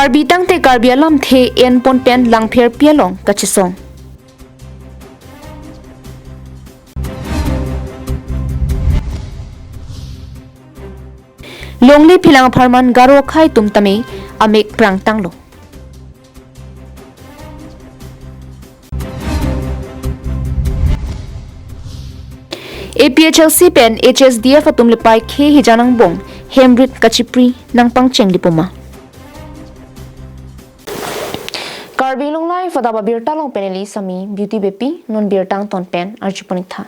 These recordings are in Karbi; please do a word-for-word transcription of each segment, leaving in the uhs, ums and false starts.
Karbi tangte Karbi alamthe enpon pen Langpherpi along kachesong. Longle phelang apharman Garo akhei atum tame amek prangtanglo. A P H L C pen H S D F atum lepai khe hijan angbong hemrit kachipri nangpangcheng lipoma. Karbi Anglong Live adap abirta along pen neli Sami Beauty Beypi, non birta angton pen arjupon-ik tha.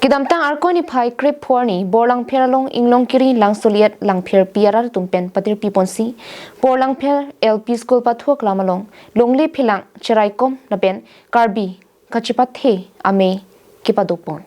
Kedamtang Arkoi niphai krepho arni Borlangpher along Inglongkiri Langsoliet Langpherpi arat atum pen patirpi ponsi Borlangpher L P School pathu aklam along longle phelang cheraikom lapen Karbi kachepathe amei kepadopon.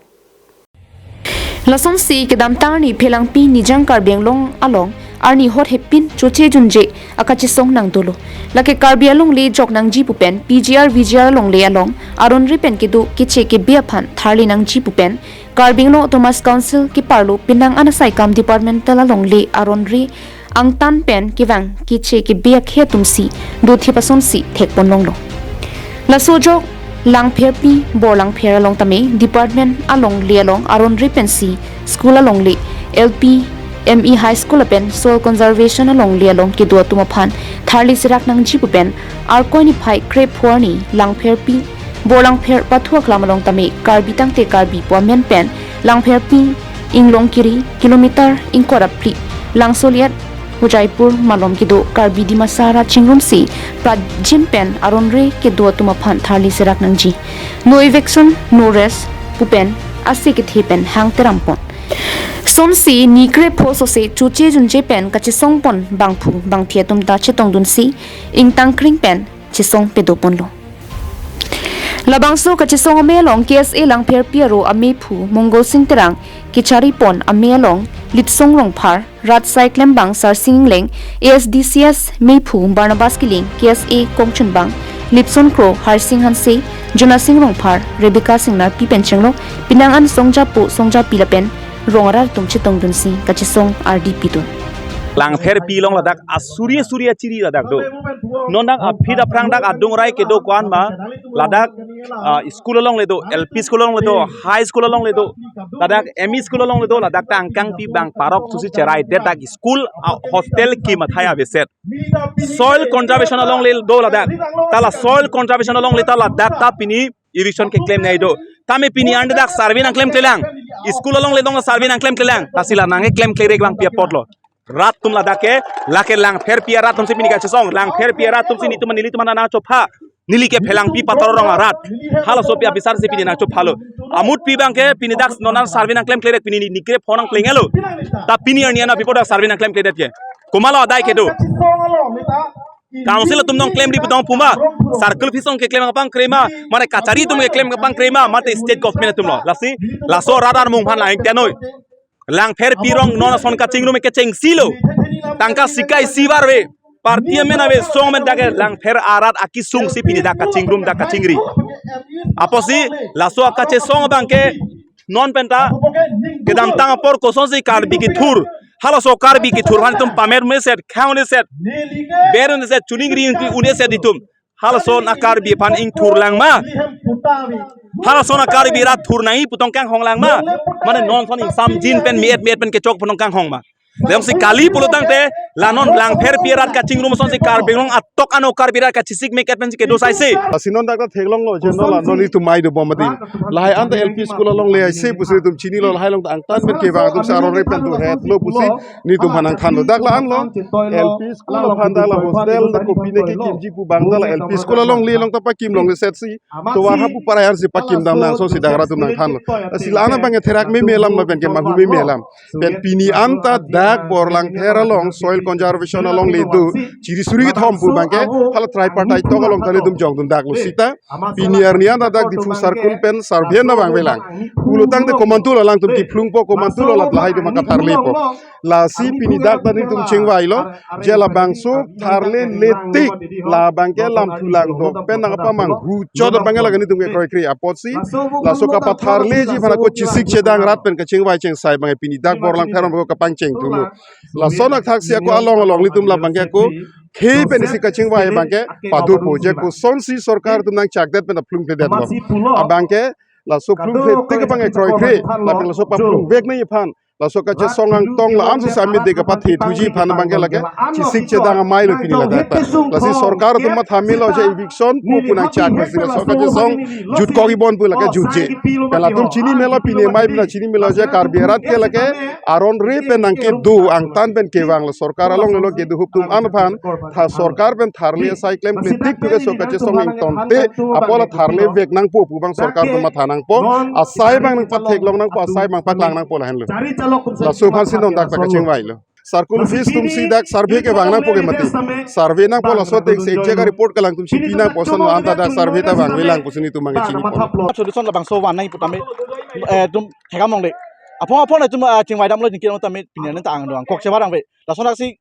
Lasonsi kedamtang arni phelangpi Nijang Karbi Anglong along arni hot hepin choche junje akachesong nangdolo. Lake Karbi alongle jok nangji pu pen P G R V G R alongle along aron-re pen kedo keche kebe aphan tharle nangji pu pen Karbi Anglong Autonomous Council keparlo penang an asai kam departmental alongle aron-re angtan pen kevang keche kebe akhei atumsi dothe pasonsi thekpon longlo. Laso ajok Langpherpi Borlangpher along tame department alongle along aron-re pensi school alongle, L P, M E, high school lapen soil conservation alongle along kedo atum aphan tharle serak nangji pu pen Arkoi niphai krepho arni Langpherpi Borlangpher pathu aklam along tame Karbi tangte Karbi pu amen pen Langpherpi Inglongkiri kilometer ingkoi ra phli Langsoliet Hojaipur malom kedo Karbi Dimasa arat chingrumsi prajin pen aron-re kedo atum aphan tharle serak nangji. No eviction, no rest pu pen ase kethe pen hang terampon. Sonsi ni krepho sose choche junje pen kachesongpon bangphu bangphi atum ta chetongdunsi ingtangkring pen chesong pedoponlo. Labangso kachesong amei along K S A Langpherpi aro ameiphu Mongol Sing Terang kecharipon amei along Litsong Rongphar, rat asai klembang Sarsing Ingleng, A S D C S meiphu Barnabas Killing, K S A kongchunbang Lipson Kro, Harsing Hanse, Jonasing Rongphar, Rebecca Singnarpi pen chenglok penang an songjapo songjapi lapen rong arat atum chetongdunsi kachesong ardi pidun. Langpherpi along ladak asuri asuri achiri ladak do. Non dak aphi aphrang dak adung rai kedo ko-an ma ladak, ah, school alongle do, L P school alongle do, high school alongle do, ladak M E school alongle do, ladak ta angkangpi bang parok susi cherai det dak school, ah, hostel kim athai aveset. Soil conservation alongle do ladak. Ta la soil conservation alongle ta ladak ta pini eviction keklem nai do. Tame pini ande dak survey nangklemklelang. School alongle dong survey nangklemklelang. Lasi la nangklemkle-ik abang pi apotlo. Rat atum ladak ke, lake Langpherpi arat atumsi pini kachesong. Langpherpi arat atumsi nelitum, nelitum nangchopha. Neli ke phelangpi pator rong arat. Halaso pi abisar si pini nangchophalo. Amutpi abang ke pini dak non an survey nangklemkle-ik, pini ni krepho nangklenglo. Ta pini arni an apipo dak survey nangklemkledet ke. Komatlo adai kedo. Council atum nangklemri pu tong puma, circle office along keklem kapangkre ma, mane kachari atum keklem kapangkre ma, mate state government atumlo. Lasi, laso rat armung aphan la-ingtennoi. Langpherpi rong non ason kachingrum ke chengsilo. Tangka sikai si varve. Party amen ave, song amen dak ke Langpher arat akesung si pini dak kachingrum dak kachingri. Apotsi, laso akachesong abang ke non penta kedamtang apor kosonsi Karbi kethur. Halaso Karbi kethur aphan itum pame un-eset, khang un-eset, ber un-eset, chuningri un-eset itum. Halason a-Karbi aphan ingthurlang ma. Halason a-Karbi rat thur nangji pu tong kanghonglang ma. Mane non ason ingsamjin pen me-et me-et pen kechok pu tong kanghong ma. Jongsi kali pulo tangte, la non Langpherpi arat kachingrum asonsi Karbi Anglong atok ano Karbi arat kachesik me-et pensi kedo saise. Lasi non dak ta theklonglo, je non la non itum mai dobom adim. Lahai anta L P school alongle aise pusi itum chinilo, lahai along ta angtan pen kevang atum si aron-re pen dohetlo pusi nelitum aphan nangthanlo. Dak la-anlo, L P school aphan dak la hostel dak kopine kekimji pu abang dak la L P school alongle along ta pakim longle setsi. Tovar hapu parai arsi pakim dam nang asonsi dak rat atum nangthanlo. Lasi la-an abang ke therak meme alam ma pen ke manghu meme alam. Pen pini anta dak Borlangpher along soil conservation alongle do chiri suri kethom pu abang ke hala tripartite talk along ta nelitum jongdun daklo sita. Pini arni anta dak Diphu circle pen survey na vangvelang. Pulo tangte komantulo alangtum kephlungpo, komantulo la lahai atum akatharlepo. Lasi pini dak ta nelitum chingvailo, je labangso tharlele tik, labang ke lamthu langdok pen nangpamanghu chot abang ke la nelitum ke kroikre apotsi, laso kapatharleji aphan ako chesik chedang rat pen kachingvai chengsai abang ke pini dak Borlangpher along kapangchengdun. Lason athaksi ako along along ilitum labangke ako khei pen isi kachingvai abangke padopo je kosonsi sorkar atum nangchakdet pen aphlung kledetlo. Abangke laso phlung kle tik abangke kroikre, lapen laso paphlungvek nangji aphan, laso kachesong angtong la-an susi amide kapathe thuji aphan abangke lake chesik chedang amei lo pini ladak ta. Lasi sorkar atum matha melo je eviction pu pu nangchak, lasi laso kachesong jutkok ibon pu lake jutje. Pen latum chini melo pini amei pen chini melo je Karbi arat ke lake aron re pen nangkedo angtan pen kevang, la sorkar along lo kedo ahup atum an aphan tha sorkar pen tharle asai klemkle tik pu ke so kachesong ingtonte apot la tharlevek nangpo pu abang sorkar atum matha nangpo, asai abang nangpatheklong nangpo, asai abang paklang nangpo lahenlo. Laso aphansi non dak ta kachingvailo. Circle office atumsi dak survey kevang nangpo ke mati. Survey nangpo laso athaksi exact report kelang atumsi pi nangpo, lason anta dak survey ta vangvelang pusi nelitum abangke chinipo. Solution labangso van nangji pu tame, eh, itum thekdam longle. Aphong aphong itum, ah, chingvai damlo jingki tame pini an ta angdong kok chebar angve. Lason athaksi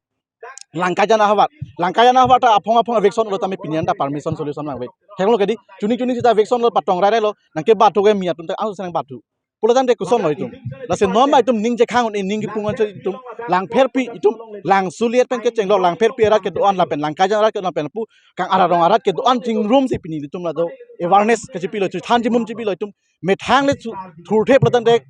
Langkaijan ahavar. Langkaijan ahavar ta aphong aphong eviction lo tame pini an ta permission solution nangve. Theklo kedi, chuning chuning sita eviction lo patong rai rai lo, nangkebat thuke mi atum ta angse nangbat thu. Pulo tangte koson lo itum. Lasi non ma itum ning chekhang un-e, ning kipung an che itum. Langpherpi itum, Langsuliet pen kechenglo, Langpherpi arat kedo-an lapen Langkaijan arat kedo-an pen pu kang ararong arat kedo-an chingrumsi pini itum la do awareness kachepilo, chethan chimum chepilo itum. Methang le thu-, thurthe pulo tangte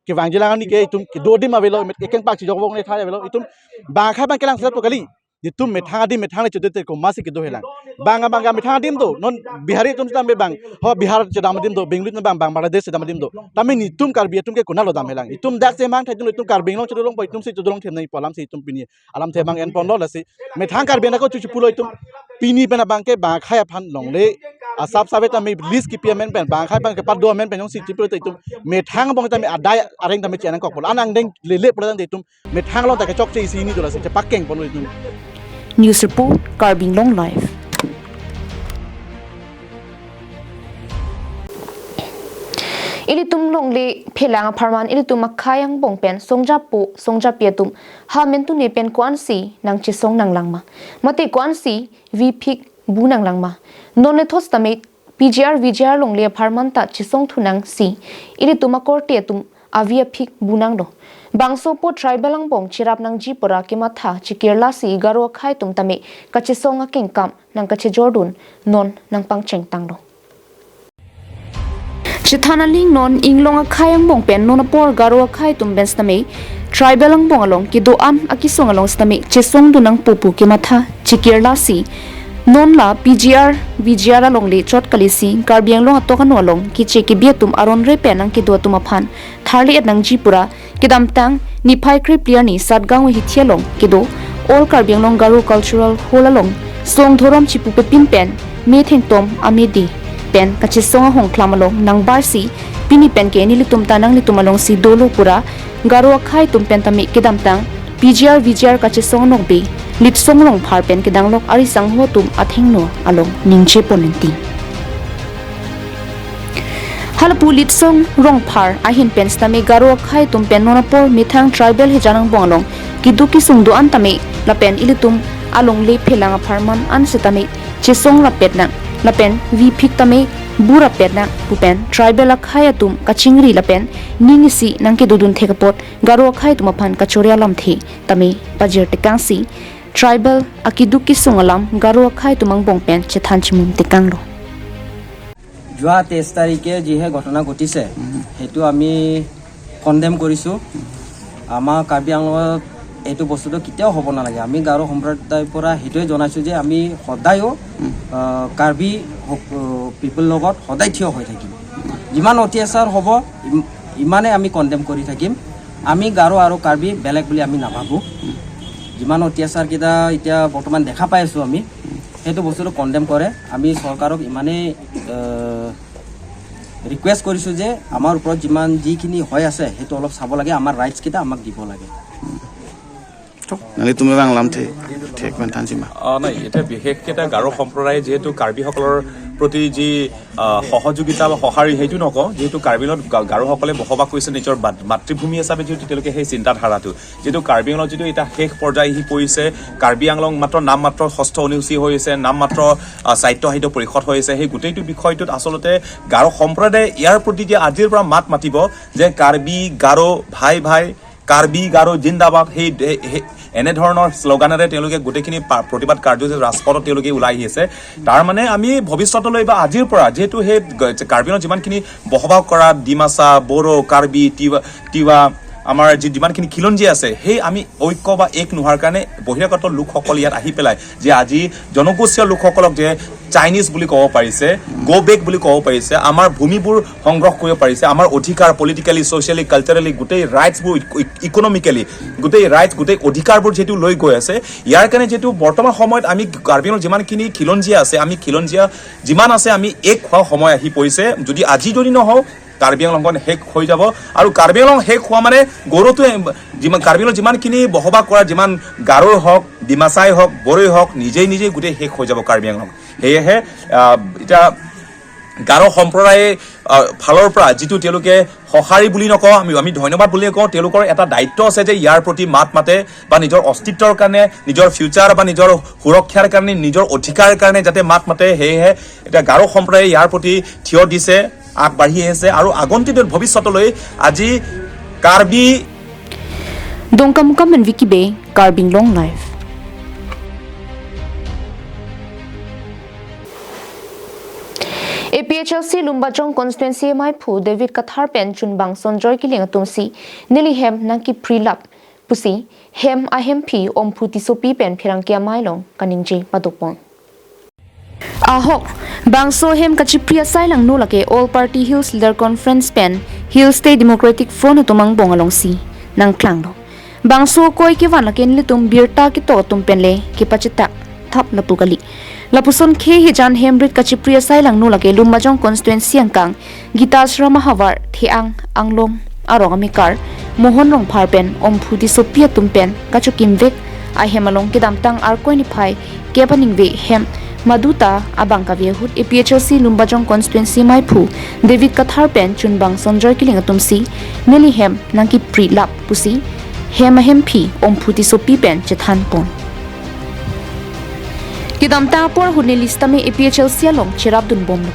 kevangjilang ani ke itum kedo adim avelo, met ekeng pak chijok vong le thai avelo, itum bang akhai abang kelang sila to kali. Itum methang adim methang le chedete komatsi kedo helang. Bang bang methang adim do, non Bihari atum sita me bang, ho Bihar chedam adim do, Bengaluru bang, bang Bangladesh chedam adim do. Tame nelitum Karbi atum ke konatlo dam helang. Itum dak semang thai itum, itum Karbi Anglong chedolongpo, itumsi chedolong them nangpo alamsi itum pini alamthe abang enponlo lasi. Methang Karbi anat ko chuchu pulo itum. Pini pen abangke bang akhai aphan longle. Asap save tame list kipi amen pen, bang akhai abangke pado amen pen jongsi chipulo te itum. Methang abang tame adai areng tame chenang kokpo. An angdeng lele pulo tangte itum. Methang along ta kechokche isi hini dola si chepakengponlo itum. News report, Karbi Anglong Live. Ilitum longle phelang apharman ilitum akhai angbong pen songjapo songjapi atum ha mentune pen ko-ansi nangchesong nanglangma, mate ko-ansi viphik bu nanglangma. Non le thos tame P G R V G R longle apharman ta chesong thunangsi ilitum akorte atum avi aphik bu nanglo. Bangso po tribal angbong cherap nangji pura kematha chekirlasi Garo akhai atum tame kachesong akengkam nangkachejordun non nangpangchengtanglo. Chethan aling non inglong akhai angbong pen non apor Garo akhai atum pen sitame tribal angbong along kedo-an akesung along sitame chesongdun nangpo pu kematha chekirlasi non la P G R V G R alongle chot kalisi Karbi Anglong atok ano along keche kebi atum aron re pen nangkedo atum aphan tharle-et nangji pura kedamtang niphai krephli arni Satgaon ahithi along kedo All Karbi Anglong Garo Cultural Hall along song dhorom chipu pepin pen methengtom amede pen kachesong ahongklam along nangbarsi pini pen ke nelitum ta nanglitum alongsi dolo pura Garo akhai atum pen tame kedamtang P G R V G R kachesong anokbe Litsong Rongphar pen kedanglok ari sangho atum athengno along ningje pon ningti. Halapu Litsong Rongphar ahin pen sitame Garo akhai atum pen non apor methang tribal hejan angbong along keduk kesung do-an tame lapen ilitum alongle phelang apharman an sitame chesong rapet nang lapen viphik tame bu rapet nang pu pen tribal akhai atum kachingri lapen ning isi nangkedodun thek apot Garo akhai atum aphan kachori alamthe tame pajir tekangsi tribal akeduk kesung alam Garo akhai atum angbong pen chethan chimum tekanglo. যোৱা তেইছ তাৰিখে যিহে ঘটনা ঘটিছে, সেইটো আমি কণ্ডেম কৰিছোঁ। আমাৰ কাৰ্বি আংলঙত এইটো বস্তুটো কেতিয়াও হ'ব নালাগে। আমি গাৰো সম্প্ৰদায়ৰ পৰা সেইটোৱে জনাইছোঁ যে আমি সদায়ো, আহ, কাৰ্বি হক-, আহ, পিপল লগত সদায় থিয় হৈ থাকিম। যিমান অত্যাচাৰ হ'ব, ইম-, ইমানে আমি কণ্ডেম কৰি থাকিম। আমি গাৰো আৰু কাৰ্বি বেলেগ বুলি আমি নাভাবোঁ। যিমান অত্যাচাৰকেইটা এতিয়া বৰ্তমান দেখা পাই আছোঁ আমি, সেইটো বস্তুটো কণ্ডেম কৰে। আমি চৰকাৰক ইমানেই, আহ, ৰিকুৱেষ্ট কৰিছোঁ যে আমাৰ ওপৰত যিমান যিখিনি হৈ আছে, সেইটো অলপ চাব লাগে, আমাৰ ৰাইটছকেইটা আমাক দিব লাগে। Nangli tum bang lamthe, thek pen thanji ma. অ, নাই, এতিয়া বিশেষকৈ এতিয়া গাৰো সম্প্ৰদায়ে যিহেতু কাৰ্বিসকলৰ প্ৰতি যি, আ, সহযোগিতা বা সঁহাৰি, সেইটো নকওঁ। যিহেতু কাৰ্বি আংলঙত গা-, গাৰোসকলে বসবাস কৰিছে নিজৰ মাত-, মাতৃভূমি হিচাপে, যিহেতু তেওঁলোকে সেই চিন্তাধাৰাটো, যিহেতু কাৰ্বি আংলঙত যিটো এটা শেষ পৰ্যায় আহি পৰিছে, কাৰ্বি আংলং মাত্ৰ নাম মাত্ৰ ষষ্ঠ অনুসূচী হৈ আছে, নাম মাত্ৰ, আ, স্বায়ত্তশাসিত পৰিষদ হৈ আছে, সেই গোটেইটো বিষয়টোত আচলতে গাৰো সম্প্ৰদায়ে ইয়াৰ প্ৰতি যে আজিৰ পৰা মাত মাতিব যে কাৰ্বি, গাৰো, ভাই ভাই, কাৰ্বি গাৰো জিন্দাবাদ, সেই সেই- এনেধৰণৰ শ্লোগানেৰে তেওঁলোকে গোটেইখিনি পা- প্ৰতিবাদ কাৰ্যসূচী ৰাজপথত তেওঁলোকে ওলাই আহি আছে। তাৰ মানে আমি ভৱিষ্যতলৈ বা আজিৰ পৰা যিহেতু সেই গ- কাৰ্বি আংলঙত যিমানখিনি বসবাস কৰা ডিমাচা, বড়ো, কাৰ্বি, তিৱা, তিৱা, আমাৰ যি যিমানখিনি খিলঞ্জীয়া আছে, সেই আমি ঐক্য বা এক নোহোৱাৰ কাৰণে বহিৰাগত লোকসকল ইয়াত আহি পেলাই যে আজি জনগোষ্ঠীয় লোকসকলক যে চাইনিজ বুলি ক'ব পাৰিছে, গ' বেক বুলি ক'ব পাৰিছে, আমাৰ ভূমিবোৰ সংগ্ৰহ কৰিব পাৰিছে, আমাৰ অধিকাৰ পলিটিকেলি, ছ'চিয়েলি, কালচাৰেলি গোটেই ৰাইটছবোৰ, ইক- ইকনমিকেলি গোটেই ৰাইটছ, গোটেই অধিকাৰবোৰ যিহেতু লৈ গৈ আছে, ইয়াৰ কাৰণে যিহেতু বৰ্তমান সময়ত আমি কাৰ্বি আংলঙত যিমানখিনি খিলঞ্জীয়া আছে, আমি খিলঞ্জীয়া যিমান আছে আমি এক হোৱা সময় আহি পৰিছে। যদি আজি যদি নহওঁ, কাৰ্বি আংলংখন শেষ হৈ যাব। আৰু কাৰ্বি আংলং শেষ হোৱা মানে গাৰোটোৱে যিমান, কাৰ্বি আংলং যিমানখিনি বসবাস কৰা যিমান গাৰোৰ হওক, ডিমাচাই হওক, বড়োৱে হওক, নিজেই নিজেই গোটেই শেষ হৈ যাব কাৰ্বি আংলং। সেয়েহে আহ, এতিয়া গাৰো সম্প্ৰদায়ে আহ, ফালৰ পৰা যিটো তেওঁলোকে সঁহাৰি বুলি নকওঁ, আমি আমি ধন্যবাদ বুলিয়ে কওঁ, তেওঁলোকৰ এটা দায়িত্ব আছে যে ইয়াৰ প্ৰতি মাত মাতে বা নিজৰ অস্তিত্বৰ কাৰণে, নিজৰ ফিউচাৰ বা নিজৰ সুৰক্ষাৰ কাৰণে, নিজৰ অধিকাৰ কাৰণে যাতে মাত মাতে। সেয়েহে এতিয়া গাৰো সম্প্ৰদায়ে ইয়াৰ প্ৰতি থিয় দিছে, আগবাঢ়ি আহিছে আৰু আগন্তুক দিনত ভৱিষ্যতলৈ আজি Karbi Dongkamukam and Vicky Bey, Karbi Anglong Live. A P H L C Lumbajong constituency maiphu David Kathar pen chunbang Sonjoy Killing atumsi neli hem nangkipri lap pusi hem ahemphi Omphu Tissopi pen pherangke amei along kaningje padopon. Ahok, bangso hem kachipri asai langno lake All Party Hills Leader Conference pen Hill State Democratic Front atum angbong alongsi nangklanglo. Bangso koi kevan lake nelitum birta ketok atum penle kepachetak thap lapu kali. Lapuson khei hijan hem rit kachipri asai langno lake Lumbajong constituency angkang Gita Srama havar The-ang Anglong arong amekar Mohon Rongphar pen Omphu Tissopi atum pen kachokimvek ahem along kedamtang Arkoi niphai kep aningve hem maduta abang kave ahut A P H L C Lumbajong constituency maiphu David Kathar pen chunbang Sonjoy Killing atumsi neli hem nangkipri lap pusi hem ahemphi Omphu Tissopi pen chethanpon. Kedamtang apor ahut neli sitame A P H L C along cherapdunbomlo.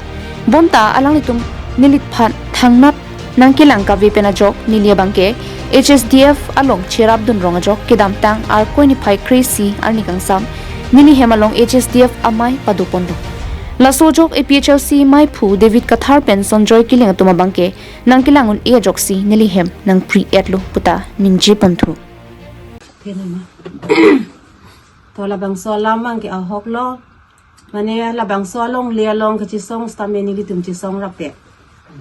Bonta alanglitum neliphan thangnat nangkelang kave pen ajok neli abangke H S D F along cherapdun rong ajok kedamtang Arkoi niphai kre-isi arni kangsam neli hem along H S D F amei padoponlo. Laso ajok A P H L C maiphu David Kathar pen Sonjoy Killing atum abangke nangkelang un-e ajoksi neli hem nangpri-etlo puta ningjeponthu. Thenama. To labangso alam abangke ahoklo. Mane labangso alongle along kachisong sitame nelitum chisong rapet.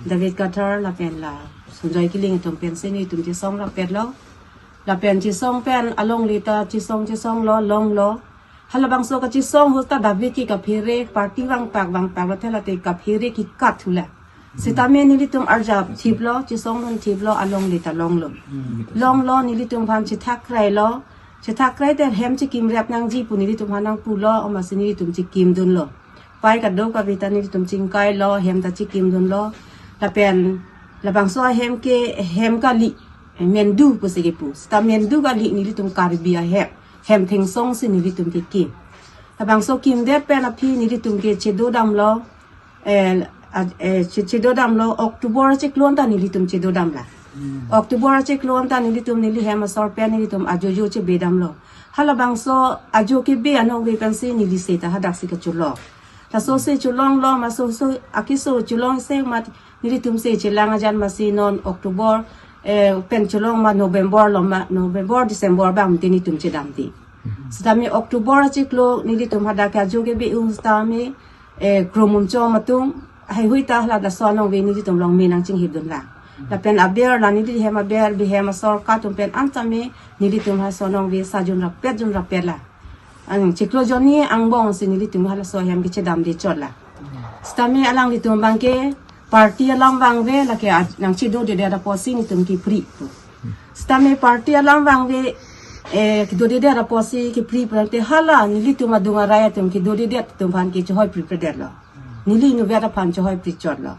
David Kathar lapen la Sonjoy Killing atum pensi nelitum chisong rapetlo. Lapen chisong pen alongle ta chisong chisonglo, longlo. Halabangso kachisong ahut ta David ke kaphere, party vangpak vangpak lo, thela te kaphere kekat hula. Sitame nelitum arjap thiplo, chisongdun thiplo, alongle ta longlo. Longlo, nelitumphan chethak krailo. Chethak krai te hem chekimrep nangji pu nelitumphan nangpulo, amatsi nelitum chekimdunlo. Pai kadokave ta nelitum chingkailo, hem ta chekimdunlo. Lapen labangso ahem ke hem kali, mendu pusi kepu. Sita mendu kali, nelitum Karbi ahem, hem thengsongsi nelitum kekim. Labangso kimdet pen aphi nelitum ke chedodamlo. Eh, a- eh, che- chedodamlo, October chiklo anta nelitum chedodamlo. October chiklo anta nelitum neli hem asor pen nelitum ajojo chebedamlo. Halabangso ajo kebe anong ve pensi neli seta hadaksi kacholong. Laso si cholonglo, maso so akeso cholongsi mat nelitumsi chelang ajan masi non October, eh, pen cholong ma November lo ma, November, December bang te nelitum chedamde. Sitame October chiklo nelitum hadak ke ajo kebe-un sitame, eh, Kro Mumchom atum, haihui ta hala laso along ve nelitum along me nangchinghipdunlo. Lapen aber la neli hem aber, bihem asor katum pen antame nelitum laso along ve sajun rapet jun rapet lo. Ang chiklo jonni angbongsi nelitum halaso ahem kechedamde chotlo. Sitame alanglitum abangke party alam vangve lake ad- nangchedodedet apotsi nelitum kipri pu. Sitame party alam vangve, eh, kedodedet apotsi kipri pu te hala nelitum adung arai atum kedodedet atumphan ke chehoi pripredetlo. Neli inutvet aphan chehoi prichotlo.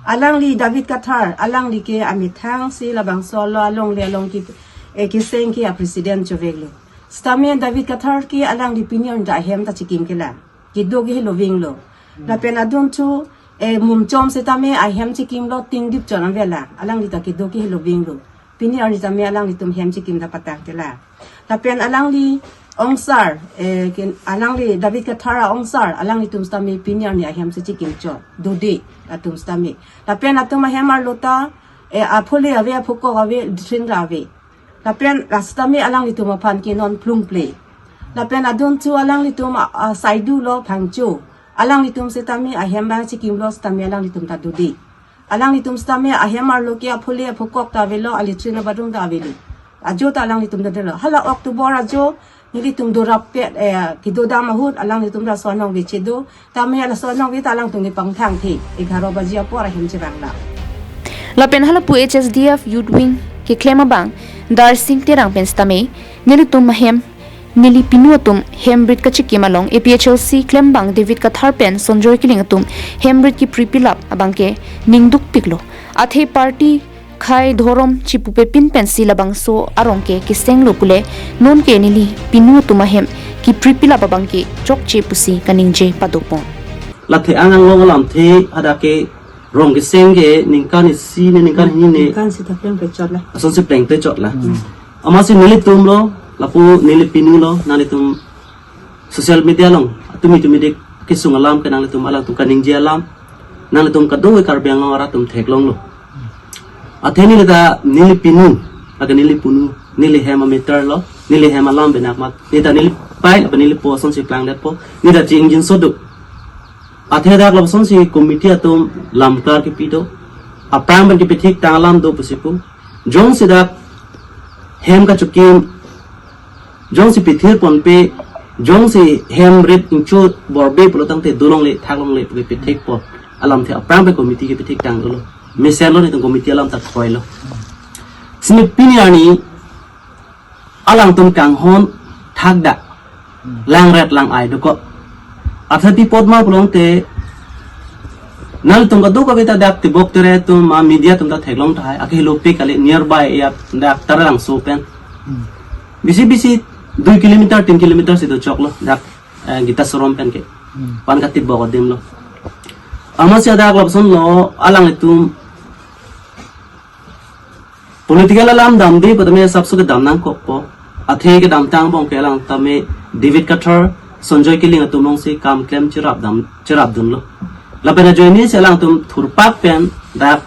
Alangli David Kathar, alangli ke amethangsi labangso lo alongle along ke, eh, keseng ke a president choveklo. Sitame David Kathar ke alangli pini an ta ahem ta chekim kelang. Kedo ke helo vinglo. Lapen adunthu, eh, Mumchom sitame ahem chekimlo, tingdip chon avela. Alangli ta kedo ke helo vinglo. Pini arni tame alanglitum hem chikim ta patang tela. Lapen alangli ongsar, eh, kin, alangli David Kathar ongsar, alanglitum tame pini arni ahem si chikim chot. Dode atum tame. Lapen atum ahem arlo ta, eh, aphule ave, aphukok ave, latrine ra ave. Lapen la sitame alanglitum aphan ke non plung ple. Lapen adun chu alanglitum a, a, saidu lo phangcho. Alanglitum sitame ahem bang chikim lo sitame alanglitum ta dode. Alanglitum sitame ahem arlo ke aphule aphukok ta avelo, a latrine bathroom ta avelo. Ajo ta alanglitum dodelo. Hala October ajo nelitum dorap pet, eh, kedodam ahut alanglitum laso anong ave chedo. Tame laso anong ave ta alangtum kepangthang the. Egharo baji apor ahem chevang la. Lapen halapu H S D F Youth Wing keklem abang Darsing Terang pen sitame nelitum ahem, neli pinu atum hem rit kachikim along A P H L C klembang David Kathar pen Sonjoy Killing atum hem rit kipri pilap abang ke ningduk piklo. Athe party khei dhorom chipupe pin pensi labangso arong ke kesenglo pule, non ke neli pinu atum ahem kipri pilap abang ke chokche pusi kaningje padopon. Lathe angang long alamthe hadak ke rong keseng ke ningkan isi ne ningkan hini ne. Ningkan sita pleng pechot la. Ason si pleng pechot la. Hmm. Amatsi nelitum lo, lapu neli pinu lo, nanglitum social media along, atumi tumi dik kesung alam ke nanglitum alangtum kaningje alam, nanglitum kadokave Karbi Anglong arat atum theklonglo. Athe neli ta neli pinu, lake neli punu, neli hem ameter lo, neli hem alam benak mat, neli ta neli pai, apa neli po ason si plangdetpo, neli ta chi ingjinso do. Athe dak lapuson si committee atum lamklar kepi do. Aphrang pen kepithik tang alam do pusi pu. Jongsi dak hem kachikim, jongsi pithir ponpe, jongsi hem rit ingchut borbe pulo tangte dolongle, thaklongle pu kepithik pon. Alamthe aphrang pen committee kepithik tang dolo. Mesenlo netum committee alam ta kroilo. Sini pini arni alangtum kanghon thakdak, langret lang-ai dokok. Athe pi apot ma pulote, nanglitum kadokave ta dak tibok tere atum ma media atum ta theklong tahai, akehelo pe kali nearby ya dak Taralangso pen. Hmm. Bisi bisi dui kilometer, tin kilometer si dochoklo dak, eh, Gita Ashram pen ke. Hmm. Pan katibok adim lo. Amatsi dak lapuson lo, alanglitum political alam damde pu tame asapso kedam nangkokpo. Athe kedamtang angbong ke alang tame David Kathar, Sonjoy Killing atum along si kam klem cherap dam, cherap dunlo. Lapen ajoine si alangtum thurpak pen dak,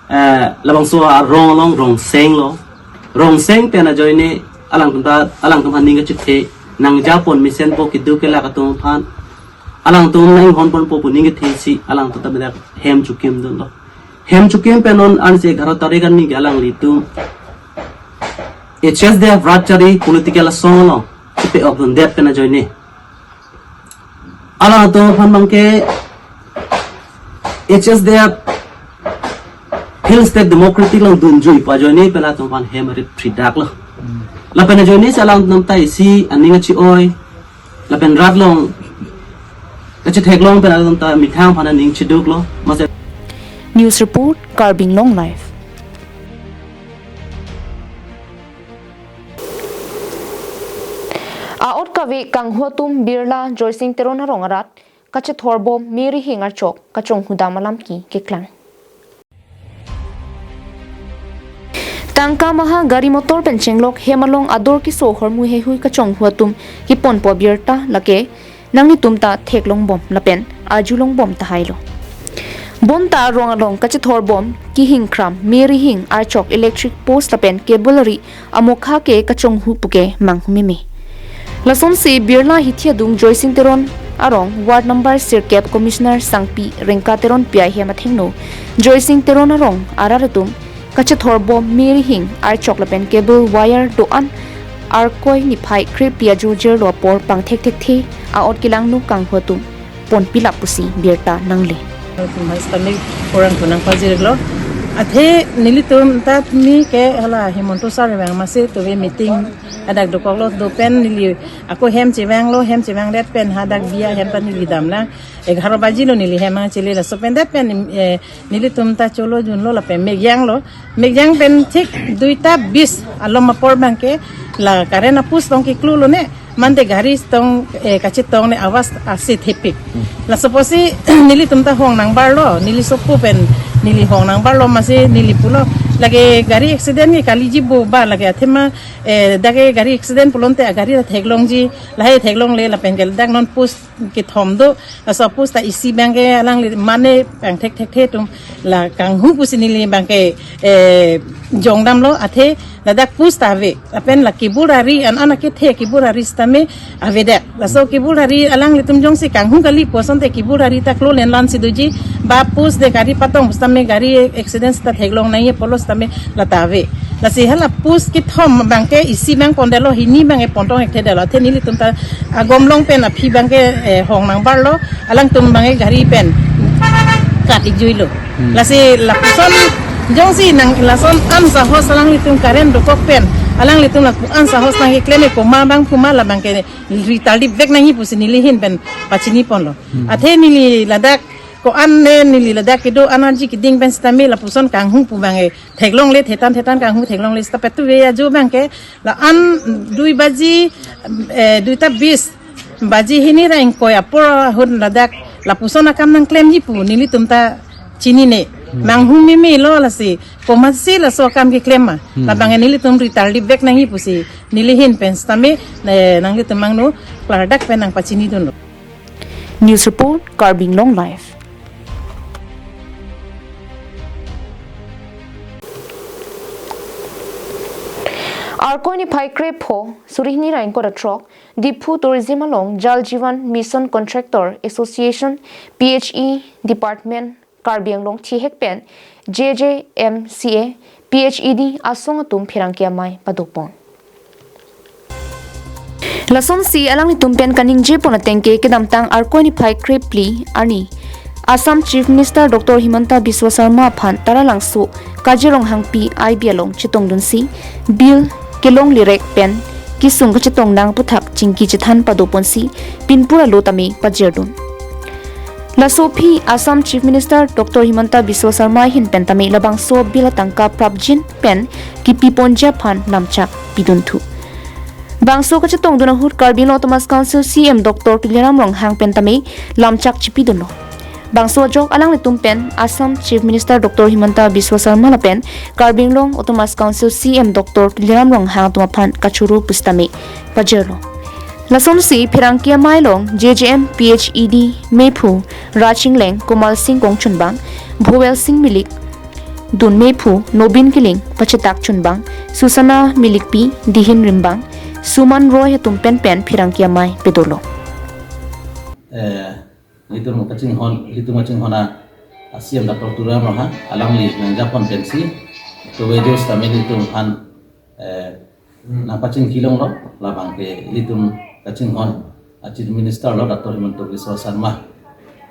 eh, labangso arong along rong seng lo. Rong seng pen ajoine alangtum ta, alangtum aning kachethe nangjapon mesenpo kedo kelak atum aphan. Alangtum nanghon ponpo pu aning kethe si alangtum ta bedak hem chikim dunlo. Hem chikim pen non ansi egharo tarik arni ke alanglitum H S D F rat chari political asong along pe-ok dundet pen ajoine, alangtum aphan abang ke H S D F Hill State Democratic along dunjui pu ajoine pen alangtum aphan hem rit phridaklo. Lapen ajoine si alangtum ta isi aning kachi-oi, lapen rat along kachetheklong pen alangtum ta methang aphan aning cheduklo. Mase News report, Karbi Anglong Live. A-ot kave kanghu atum Birla Joysing Teron arong arat kachethor bom Mary Hing archok kachonghu dam alam ke keklang. Tangka maha gari motor pen chenglok hem along ador keso ahormu heihui kachonghu atum keponpo abirta lake nanglitum ta theklong bom lapen arjulong bom tahailo. Bonta arong along kachethor bom kehingkram Mary Hing archok electric post lapen cable ari amokha ke kachonghu puke manghu meme. Lasonsi Birla hithi adung Joysing Teron arong ward number sirkep Commissioner Sangpi Rengka Teron P I hem athengno Joysing Teron arong arat atum kachethor bom Mary Hing archok lapen cable wire do-an Arkoi niphai krephli ajo jirlo apor pangthekthekthe a-ot kelangno kanghu atum ponpilap pusi birta nangle. Mas kami kurang tunang pajirlo. Athe nelitum ta ni ke hala Himanta sir vang masi tuve meeting hadak dokoklo dopen neli ako hem chevanglo, hem chevangdet pen hadak biya hem pan neli damlang. Egharo baji lo neli hem angchele laso pen det pen, eh, nelitum ta cholo junlo lapen megyanglo. Megyang pen thik duita bis alom apor abang ke la current a-post tong keklu lone. Mande gari tong, eh, kachetong ne awas asi thepik. Laso apotsi nelitum ta hong nangbarlo, neli sopo pen neli hong nangbarlo masi neli pulo. Lake gari accident ke kaliji bo ba lake athema, eh, dak ke gari accident pulote agari ta theklongji, lahai theklongle lapen ke dak non post kethom do, laso post ta isi abangke alangli mane pangthek thekthe atum la kanghu pusi neli abangke, eh, jongdamlo athe ladak post ta ave. Lapen la kibur ari an an akethe kibur ari sitame avedet. Laso kibur ari alanglitum jongsi kanghu kali pu asonte kibur ari ta klo lenlan si doji ba post de gari patong sitame gari accident sita theklong nangji pulo sitame la ta ave. Lasi hala post kethom abangke isi abang pondetlo, hini abangke pontong ekthedetlo. Athe nelitum ta agom along pen aphi abangke, eh, hong nangbarlo, alangtum abangke gari pen kat ikjuilo. Hmm. Lasi lapuson jongsi nang lason an sahos alanglitum current dokok pen alanglitum lapu an sahos nangkeklem e komat abang pu ma la abangke ri tardip vek nangji pusi neli ahin pen pachini ponlo. Hmm. Athe neli ladak ko-an ne neli ladak kedo energy keding pen sitame lapuson kanghu pu abangke theklongle thetan thetan kanghu theklongle sita petu ve ajo abangke la an dui baji, eh, dui ta bis baji hini ra ingkoi apor ahut ladak lapuson akam nangklemji pu nelitum ta chinine. Hmm. Manghu memelo lasi komatsi laso akam keklem ma. Hmm. Labangke nelitum ri tardip vek nangji pusi neli ahin pen sitame, eh, nanglitum angno klardak pen nangpachinidunlo. News report, Karbi Anglong Live. Arkoi niphai krepho, suri hini ra ingkoi ra throk, Diphu Tourism along Jal Jeevan Mission Contractor Association, P H E Department, Karbi Anglong thihek pen J J M C A P H E D asong atum pherangke amei padopon. Lasonsi alanglitum pen kaningjepon atengke kedamtang Arkoi niphai krephli arni Assam Chief Minister Doctor Himanta Biswa Sarma aphan Taralangso Kazirong Hangpi I B along chetongdunsi bill kelongle rek pen kesung kachetong nang aputhak chingki chethan padoponsi pinpura lo tame pajirdun. Laso aphi Assam Chief Minister Doctor Himanta Biswa Sarma ahin pen tame labangso bill atangka prapjin pen kipiponji aphan lamchak pidunthu. Bangso kachetongdun ahut Karbi Anglong Autonomous Council C E M Doctor Tuliram Ronghang pen tame lamchak chipidunlo. Bangso ajok alanglitum pen Assam Chief Minister Doctor Himanta Biswa Sarma lapen Karbi Anglong Autonomous Council C E M Doctor Tuliram Ronghang atum aphan kachoro pusitame pajirlo. Lasonsi pherangke amei along J J M P H E D mephu Raching Leng, Komal Singh Kongchunbang, Bhowel Singh Milik, dun mephu Nobin Kiling, pachetak chunbang Susana Milikpi, Dihin Rimbang, Suman Roy atum pen pen pherangke amei pedolo. Eh, ilitum kachinghon, ilitum kachinghon a, a C E M Doctor Tuliram Ronghang, alangli nangjapon pensi, to wages kami ilitum aphan, eh, nangpachingkilonglo, labangke ilitum kachinghon a Chief Minister lo Doctor Himanta Biswa Sarma.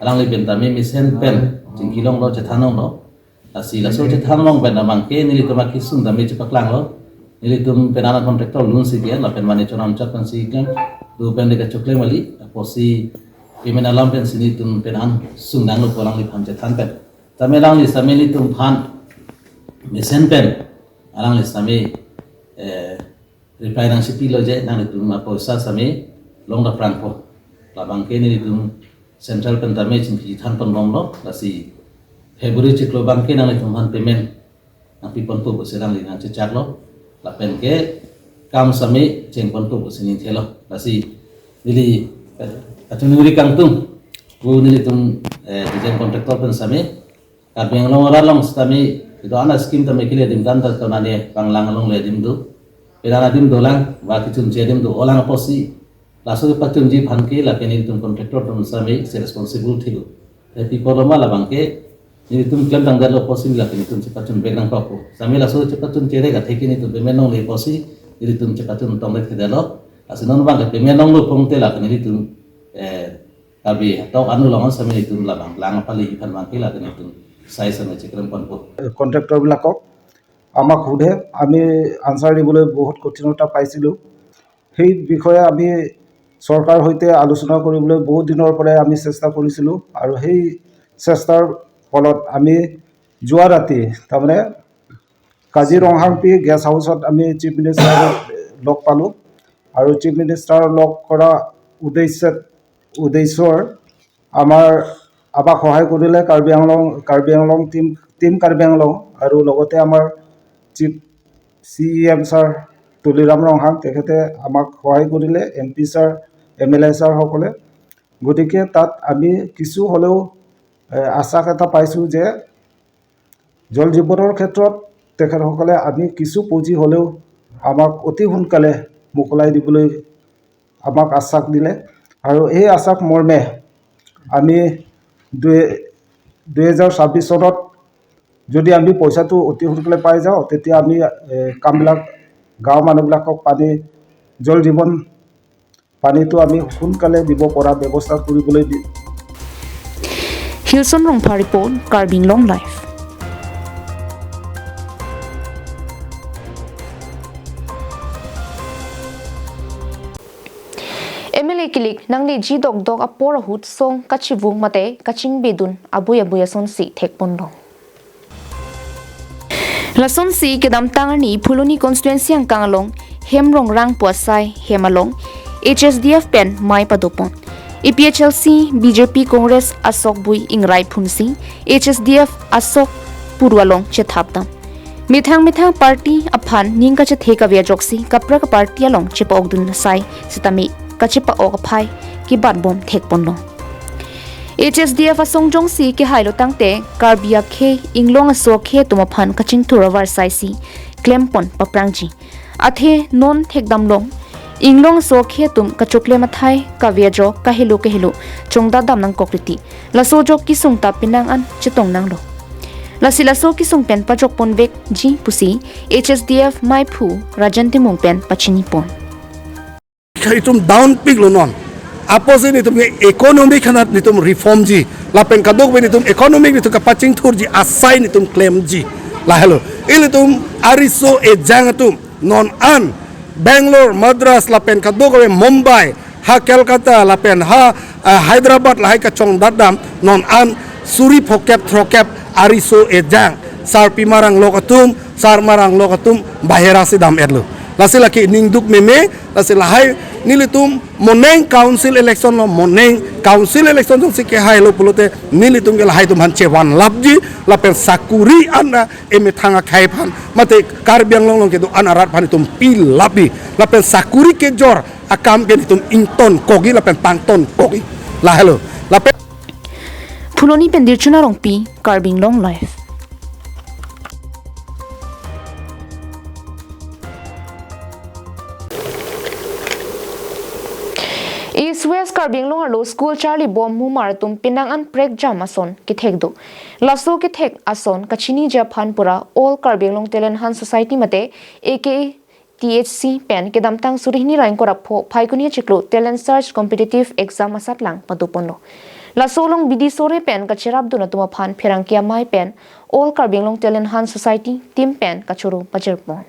Alangli pen tame mesen pen chingkilonglo, chethanlonglo. Lasi laso chethanlong pen abangke nelitum akesung tame chepaklanglo. Nelitum pen an contractor lunsi ke, lapen mane chonam chot pensi klem, do pen de kachoklem kali, apotsi payment alam pensi nelitum pen an sung nanglo pu alangliphan chethan pen. Tame alangli sitame nelitum aphan mesen pen, alangli sitame, eh, reply nangchipilo je nanglitum apoisa sitame longdapprangpo. Labangke nelitum central pen tame chingki chethanponbomlo, lasi February chiklo abangke nanglitum aphan payment nangpiponpo pusi alangli nangchechaklo, lapen ke kam sitame chengponpo pusi ningthelo. Lasi neli, eh, kachiningri kangtung, pu nelitum, eh, design contractor pen sitame, Karbi Anglong arat along sitame, kedo-an a scheme tame kele adim tanta konane panglang along le adim do. Pherang adim dolang, ba kechunche adim do-olang apotsi. Laso kepachunji aphan ke lake nelitum contractor atum sitame si responsible thilo. Te pi apotlo ma labangke, nelitum klemtangdetlo apotsi lake nelitum chepachun vek nangkokpo. Sitame laso chepachun cherek atheke nelitum payment longle apotsi, nelitum chepachun tongvek thedetlo. Lasi non abangke payment longlo pulote lake nelitum, eh, Karbi hatok anu along sitame nelitum labang lang apali aphan abangke lake nelitum sai sitame chekrem ponpo. কণ্ট্ৰেক্টৰবিলাকক আমাক সোধে, আমি আনচাৰ দিবলৈ বহুত কঠিনতা পাইছিলোঁ। সেই বিষয়ে আমি চৰকাৰৰ সৈতে আলোচনা কৰিবলৈ বহুত দিনৰ পৰাই আমি চেষ্টা কৰিছিলোঁ আৰু সেই চেষ্টাৰ ফলত আমি যোৱা ৰাতি তাৰমানে কাজিৰঙাংপি গেষ্ট হাউচত আমি চিফ মিনিষ্টাৰক লগ পালোঁ আৰু চিফ মিনিষ্টাৰক লগ কৰা উদ্দেশ্যত উদ্দেশ্যৰ আমাৰ আমাক সহায় কৰিলে কাৰ্বি আংলং কাৰ্বি আংলং টিম টিম কাৰ্বি আংলং আৰু লগতে আমাৰ উপস্থিত C E M sir Tuliram Ronghang, তেখেতে আমাক সহায় কৰিলে, M P sir, M L A ছাৰসকলে। গতিকে তাত আমি কিছু হ'লেও, এ, আশ্বাস এটা পাইছোঁ যে জল জীৱনৰ ক্ষেত্ৰত তেখেতসকলে আমি কিছু পুঁজি হ'লেও আমাক অতি সোনকালে মোকলাই দিবলৈ আমাক আশ্বাস দিলে। আৰু এই আশ্বাস মৰ্মে আমি দুই, দুহেজাৰ ছাব্বিছ চনত যদি আমি পইচাটো অতি সোনকালে পাই যাওঁ, তেতিয়া আমি, এ, কামবিলাক, গাঁৱৰ মানুহবিলাকক পানী, জল জীৱন পানীটো আমি সোনকালে দিব পৰা ব্যৱস্থা কৰিবলৈ দি- Hilson Rongphar report, Karbi Anglong Live. M L A kilik nangleji dokdok apor ahut song kachivung mate kachingbedun abui abui asonsi thekponlong. Lasonsi kedamtang arni Phuloni constituency angkang along Hemrongrang pu asai hem along H S D F pen mei padopon. A P H L C, B J P, Congress asokbui ingrai phunsi H S D F asok puru along chethapdam. Methang methang party aphan ning kachethe kave ajoksi kaprek party along chepa-okdun asai sitame kachepa-ok aphai kebatbom thekponlong. H S D F asong jongsi kehailo tangte Karbi akhei, Inglong aso akhei atum aphan kachingthur avarsaisi klempon paprangji. Athe non thekdamlong, Inglong aso akhei atum kachoklem athai kave ajok kahelo kahelo chongdatdam nangkok riti. Laso ajok kesung ta penang an chetong nanglo. Lasi laso kesung pen pajokponvekji pusi H S D F meiphu Rajan Timung pen pachinipon. Itum down piklo non. Apotsi netum ke economic hanat netum reformji. Lapen kadokave netum economic netum kapachingthurji asai netum klemji. Lahelo. Ilitum ariso ejang atum non an Bangalore, Madras, lapen kadokave Mumbai, ha Kolkata, lapen ha, ah, Hyderabad lahai kachongdatdam non an suri phokep throkep ariso ejang. Sarpi marang lok atum, sar marang lok atum, bahera si dam-etlo. Lasi lake ningduk meme, lasi lahai nelitum moneng council election lo, moneng council election jongsi kehailo pulote nelitum ke lahai atum aphan chevanlapji, lapen sakuri an-a emethang akhei aphan, mate Karbi Anglong along kedo-an arat aphan itum pilapji, lapen sakuri kejor akam ke netum ingtonkokji lapen pangtonkokji. Lahelo. Lapen Phuloni pen Dirchuna Rongpi, Karbi Anglong Live. East West Karbi Anglong arlo school charlibom mumar atum penang an prekjam ason kethek do. Laso kethek ason kachiniji aphan pura All Karbi Anglong Talent Hunt Society mate A K A T H C pen kedamtang suri hini ra ingkoi ra pho Phaikuni achiklo Talent Search Competitive Exam asatlang padoponlo. Laso along bidi sore pen kacherapdun atum aphan pherangke amei pen All Karbi Anglong Talent Hunt Society team pen kachoro pajirpon.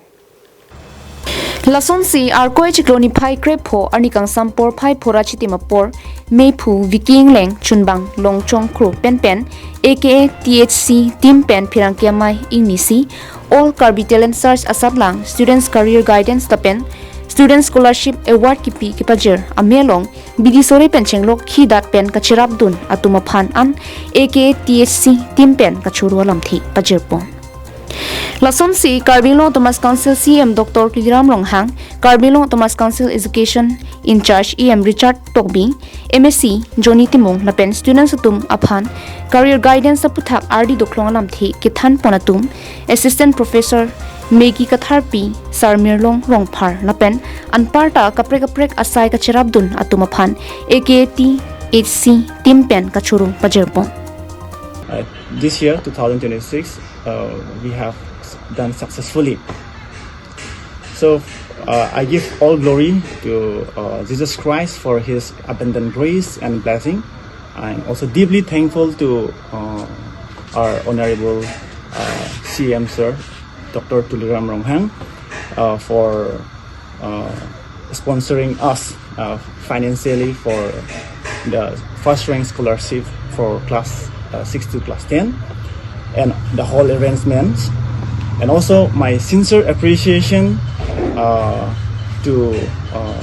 Lasonsi Arkoi achiklo niphai krepho arni kangsam porphai phura chitim apor meiphu Vicky Engleng chunbang Longchong Kro penpen A K A T H C team pen pherangke amei ingnisi All Karbi Talent Search asatlang Students Career Guidance lapen Students Scholarship Award kipi kepajir amei along bidi sore pen chenglok khidat pen kacherapdun atum aphan an A K A T H C team pen kachoro alamthe pajirpon. Lasonsi Karbi Anglong Autonomous Council C E M Doctor Tuliram Ronghang, Karbi Anglong Autonomous Council Education in-charge E M Richard Tokbi, M A C Johnny Timung lapen students atum aphan career guidance aputhak ardi doklong alamthe kethanpon atum Assistant Professor Maggie Katharpi, Sar Mirlong Rongphar lapen anparta kaprek kaprek asai kacherapdun atum aphan A K A T H C team pen kachoro pajirpon. Uh, this year, two thousand twenty-six, uh, we have s- done successfully. So uh, I give all glory to uh, Jesus Christ for his abundant grace and blessing. I'm also deeply thankful to uh, our Honorable uh, C M Sir, Doctor Tuliram Ronghang, uh, for uh, sponsoring us uh, financially for the first rank scholarship for class uh, six to class ten, and the whole arrangements. And also my sincere appreciation uh, to uh,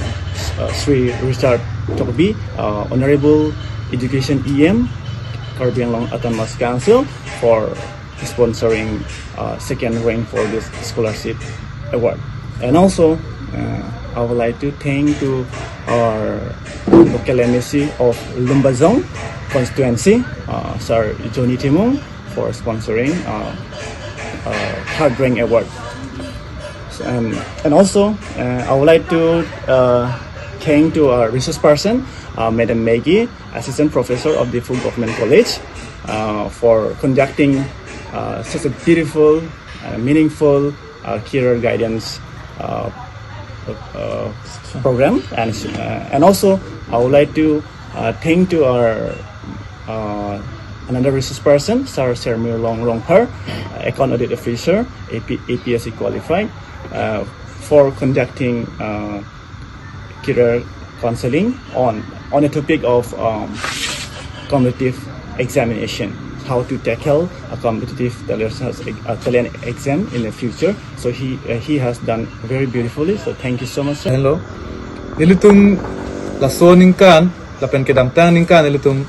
uh, Sri Richard Tokbi, uh, Honorable Education E M, Karbi Anglong Autonomous Council, for sponsoring uh, second rank for this scholarship award. And also, uh, I would like to thank to our local M A C of Lumbajong constituency, uh, Sir Johnny Timung, for sponsoring uh, uh, third rank award. So, and, and also, uh, I would like to uh, thank to our resource person, uh, Madam Maggie, Assistant Professor of Diphu Government College, uh, for conducting uh, such a beautiful, uh, meaningful uh, career guidance uh, uh, program. And, uh, and also, I would like to uh, thank to our uh, another resource person, Sir Sermir Long Rongphar, uh, Account Audit Officer, A P, A P S C qualified, uh, for conducting uh, career counseling on on the topic of um, competitive examination, how to tackle a competitive talent, uh, talent exam in the future. So he uh, he has done very beautifully. So thank you so much, sir. Hello. Nelitum laso aningkan, lapen kedamtang aningkan nelitum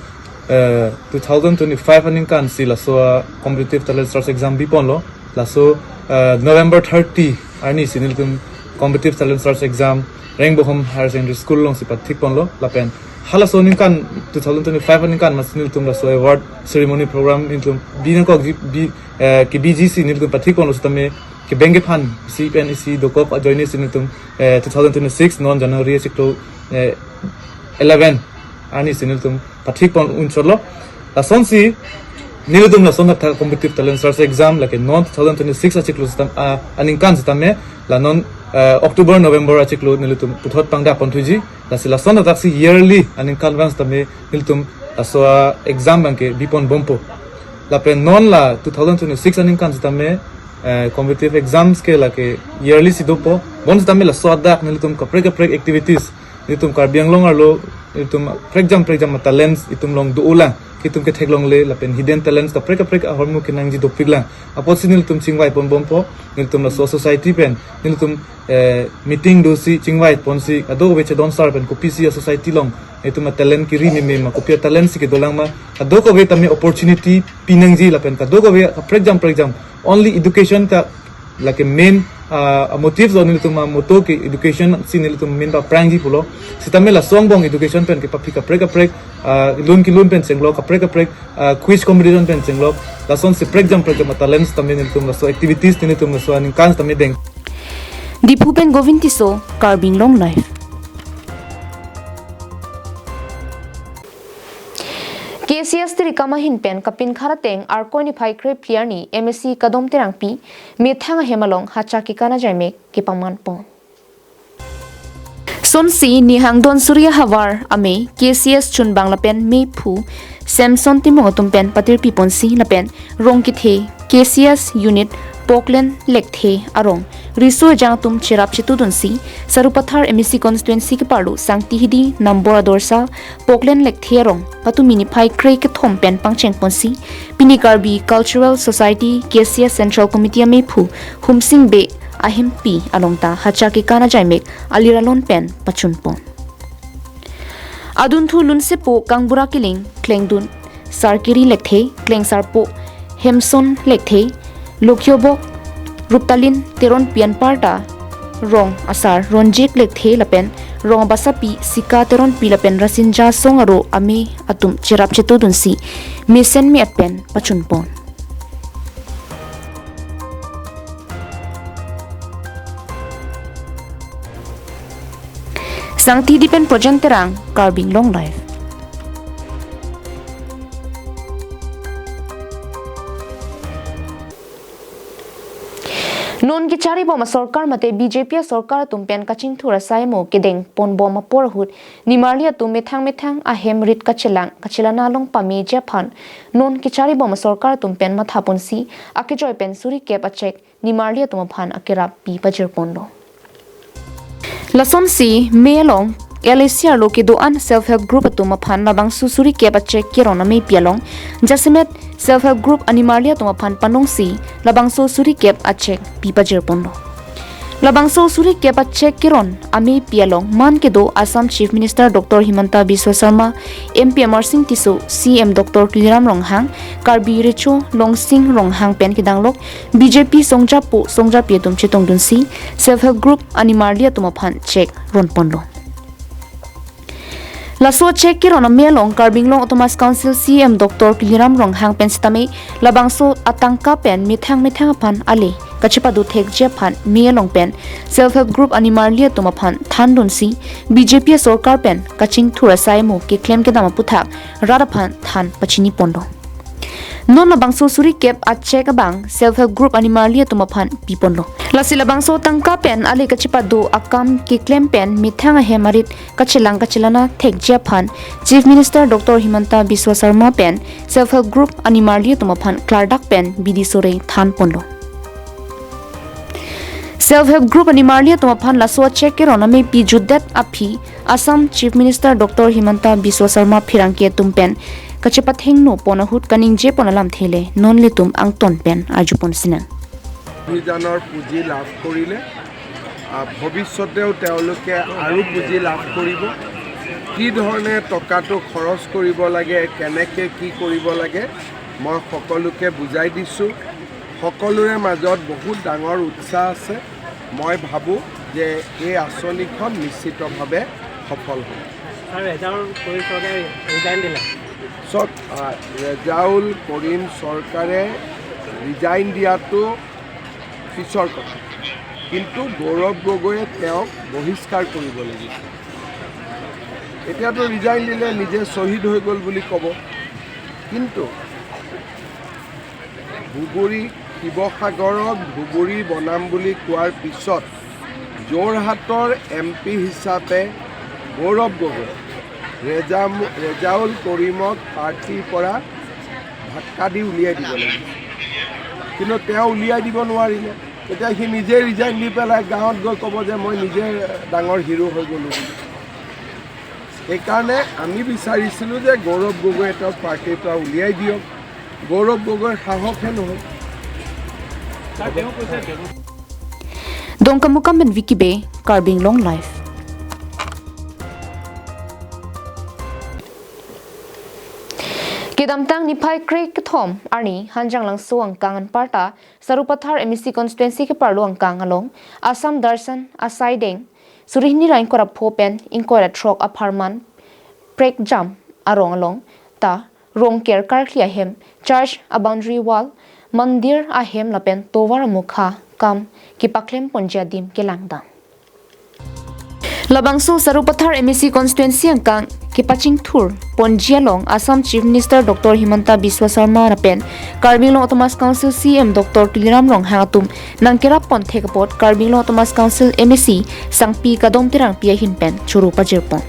uh, two thousand twenty-five aningkan si laso uh, competitive talent search exam biponlo. Laso uh, November thirty arni si nelitum competitive talent search exam Rengbohom Higher Secondary School alongsi pathikponlo. Lapen halaso aningkan two thousand twenty-five aningkan mas nelitum laso award ceremony program nelitum binangkok ji bi eh, ke B G C nelitum pathikponlo setame kebeng kephan si pen isi dokok ajoine si nelitum eh, two thousand twenty-six non January achiklo eh, eleven arni si nelitum pathikpon unchotlo. Lasonsi nelitum lason tha competitive talent search exam lake non two thousand twenty-six achiklo setam uh, aningkan setame la non uh, October November achiklo nelitum puthot pangdapon thuji. Lasi lason thaksi yearly aningkan vang setame nelitum laso uh, exam abangke biponbompo. Lapen non la two thousand twenty-six aningkan setame uh, competitive exams ke lake yearly si dopo. Bon setame laso adak nelitum kaprek kaprek activities nelitum Karbi Anglong arlo nelitum prekjam prekjam talents itum along do-olang, itum ketheklongle lapen hidden talents kaprek kaprek ahormu kenangji dopiklang. Apotsi nelitum chingvaiponbompo, nelitum laso society pen nelitum eh, meeting dosi chingvaiponsi kadokave chedon sar pen kopisi a society along itum a talent kiri meme ma kopi a talent si kedolang ma kadokave tame opportunity pinangji lapen kadokave prekjam prekjam only education ta lake main uh, motive lo nelitum uh, motto ke education si nelitum main paprangji pulo. Setame laso angbong education pen ke paphi kaprek kaprek uh, lun kelun pen chenglok kaprek kaprek uh, quiz competition pen chenglok. Lasonsi prekjam prekjam talents tame nelitum laso activities nelitum laso aningkan tame deng. Diphu pen Govind Tisso, Karbi Anglong Live. K C S tirikam ahin pen kapinkhar ateng Arkoi niphai krephli arni M A C Kadom Terangpi methang ahem along hachak kekan ajaimek kepamanpon. Sonsi nihang don suri ahavar amei K C S chunbang lapen meiphu Samson Timung atum pen patirpiponsi lapen Rongkethe K C S unit Poklen Lekthe arong riso ejang atum cherap chetudunsi Sarupathar M A C constituency keparlo Sangti Hidi Nambor Adorsa Poklen Lekthe arong patumi niphai kre kethom pen pangchengponsi pini Karbi Cultural Society K C S Central Committee ameiphu Humsing Bey ahempi along ta hachak kekan ajaimek alir alon pen pachunpon. Adunthu lunsepo Kangbura Kiling, klengdun Sarkiri Lekthe, klengsarpo Hemson Lekthe, lokhiobok Ruptalin Teronpi anparta rong asar Ronjik Lekthe lapen rong abasapi Sika Teronpi lapen Rasinja Song aro amei atum cherap chetudunsi mesen me-at pen pachunpon. Sangti Hidi pen Projen Terang, Karbi Anglong Live. Non kecharibom asorkar mate B J P asorkar atum pen kachingthur asai mo kedengponbom apor ahut nimarli atum methang methang ahem rit kachelang kachelana along pameji aphan non kecharibom asorkar atum pen mathaponsi akejoi pen suri kep a cheque nimarli atum aphan akerap pi pajirponlo. Lasonsi mei along L A C arlo kedo-an self help group atum aphan labangso suri kep a cheque keron ameipi along jasemet self help group animarli atum aphan panongsi labangso suri kep a cheque pi pajirponlo. Labangso suri kep a-check keron ameipi along man kedo Assam Chief Minister Doctor Himanta Biswa Sarma, M P Amarsing Tisso, C M Doctor Tuliram Ronghang, Karbi Recho Longsing Ronghang pen kedanglok B J P songjapo songjapi atum chetongdunsi self help group animarli atum aphan check ronponlo. Laso check keron amei along Karbi Anglong Autonomous Council C M Doctor Tuliram Ronghang pen sitame labangso atangka pen methang methang aphan ale kachepado thekji aphan mei along pen self help group animarli atum aphan thandunsi B J P asorkar pen kachingthur asai mo keklem kedam aputhak rat aphan than pachiniponlo. Non labangso suri kep a-check abang self help group animarli atum aphan piponlo. Lasi labangso tangka pen ale kachepado akam keklem pen methang ahem arit kachelang kachelana thekji aphan Chief Minister Doctor Himanta Biswa Sarma pen self help group animarli atum aphan klardak pen bidi sore thanponlo. Self help group animarli atum aphan laso a-check keron ameipi jutdet aphi Assam Chief Minister Doctor Himanta Biswa Sarma pherangke atum pen kachepathengno pon ahut kaningjepon alamthe le nonlitum angton pen arjupon sinang. অভিযানৰ পুঁজি লাভ কৰিলে আহ, ভৱিষ্যতেও তেওঁলোকে আৰু পুঁজি লাভ কৰিব। কি ধৰণে টকাটো খৰচ কৰিব লাগে, কেনেকে কি কৰিব লাগে, মই সকলোকে বুজাই দিছোঁ। সকলোৰে মাজত বহুত ডাঙৰ উৎসাহ আছে। মই ভাবোঁ যে এই আঁচনিখন নিশ্চিতভাৱে সফল হ'ব। ছাৰ, ৰেজাউল কৰিম চৰকাৰে ৰিজাইন দিলে। চাওক, আহ, ৰেজাউল কৰিম চৰকাৰে ৰিজাইন দিয়াটো পিছৰ কথা, কিন্তু গৌৰৱ গগৈয়ে তেওঁক বহিষ্কাৰ কৰিব লাগিব। এতিয়াতো ৰিজাইন দিলে নিজে শ্বহীদ হৈ গ'ল বুলি ক'ব, কিন্তু ধুবুৰী, শিৱসাগৰত ধুবুৰী বনাম বুলি কোৱাৰ পিছত যোৰহাটৰ এম পি হিচাপে গৌৰৱ গগৈ ৰেজা ৰেজাউল কৰিমক পাৰ্টিৰ পৰা ধাক্কা দি উলিয়াই দিব লাগিছিল, কিন্তু তেওঁ উলিয়াই দিব নোৱাৰিলে। এতিয়া সি নিজে ৰিজাইন দি পেলাই গাঁৱত গৈ ক'ব যে মই নিজে ডাঙৰ হিৰ' হৈ গ'লোঁ বুলি। সেইকাৰণে আমি বিচাৰিছিলোঁ যে গৌৰৱ গগৈয়ে তেওঁক পাৰ্টিৰ পৰা উলিয়াই দিয়ক। গৌৰৱ গগৈৰ সাহসহে নহ'ল। Dongkamukam pen Vicky Bey, Karbi Anglong Live. Kedamtang niphai kre kethom arni Hanjanglangso angkang anparta Sarupathar M A C constituency keparlo angkang along Assam Darshan asaideng suri hini ra ingkoi ra pho pen ingkoi ra throk apharman prekjam arong along ta rongker karkli ahem, church aboundary wall, mandir ahem lapen tovar amokha kam kepaklemponji adim kelangdam. Labangso Sarupathar M A C constituency angkang kepachingthur ponji along Assam Chief Minister Doctor Himanta Biswa Sarma lapen Karbi Anglong Autonomous Council C M Doctor Tuliram Ronghang atum nangkerap ponthek apot Karbi Anglong Autonomous Council M A C Sangpi Kadom Terangpi ahin pen choro pajirpon.